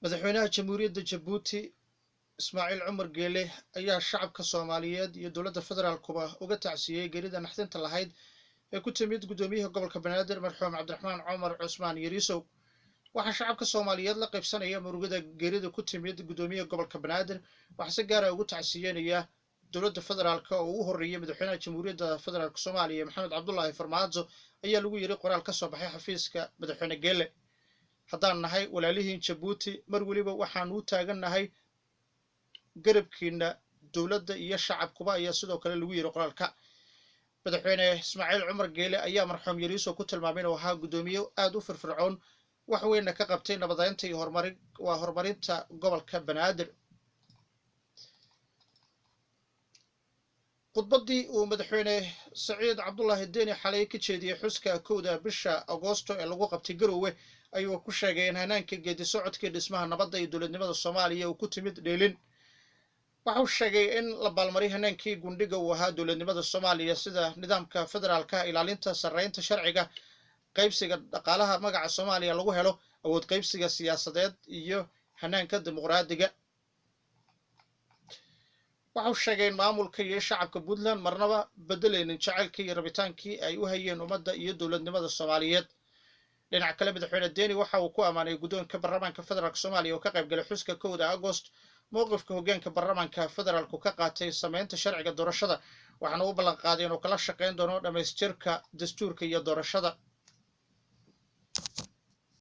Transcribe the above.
Madaxweynaha Jamhuuriyadda Jabuuti Ismaaciil Cumar Geele ayaa shacabka Soomaaliyeed iyo dowladda federaalkuba uga tacsiyey geerida naxdinta lahayd ee ku timid guddoomiyaha gobolka Banaadir, marxuum Cabdiraxmaan Cumar Cusmaan Yariisow. Waxaa shacabka Soomaaliyeed la qaybsanaya murugada geerida ku timid guddoomiyaha gobolka Banaadir. Waxaa si gaara ugu tacsiyeynaya dowladda federaalka oo ugu horreeyay madaxweynaha Jamhuuriyadda Federaalk Soomaaliya Maxamed Cabdulaahi Farmaajo, ayaa lagu yiri qoraal ka soo baxay xafiiska madaxweyne Geele. Haddaan nahay walaalihiin Jabuuti, mar weliba waxaanu u taagannahay garabkiina, dowladda iyo shacabkuba, ayaa sidoo kale lagu yiri qoraalka. Madaxweyne Ismaaciil Cumar Geele ayaa marxuum Yariiso ku tilmaamay inuu ahaa guddoomiye aada u firfircoon, wax weynna ka qabtay nabadeynta iyo horumari waa horumarinta gobolka Banaadir. Khudbaddii uu madaxweyne Saciid Cabdulaahi Deni xalay ka jeediyey xuska 1da bisha Agoosto ee lagu qabtay Garowe ayuu ku sheegay in hanaanka geedi socodkii dhismaha nabadda iyo dowladnimada Soomaaliya uu ku timid dheelin. Waxa uu sheegay in la baalmaray hanaankii gundhiga uu ahaa dowladnimada Soomaaliya, sida nidaamka federaalka, ilaalinta sarreynta sharciga, qaybsiga dhaqaalaha magaca Soomaaliya lagu helo, awood qaybsiga siyaasadeed iyo hanaanka dimuqraadiga. Waxa uu sheegay in maamulka iyo shacabka Puntland marnaba bedelaynin jacaylkii iyo rabitaankii ay u hayeen ummadda iyo dowladnimada Soomaaliyeed. Dhinaca kale, madaxweyne Deni waxa uu ku ammaanay guddoonka baarlamaanka federaalk Soomaaliya oo ka qayb galay xuska 1da Agost mowqifka hoggaanka baarlamaanka federaalku ka qaatay sameynta sharciga doorashada, waxaana u ballan qaaday inuu kala shaqayn doono dhammaystirka dastuurka iyo doorashada.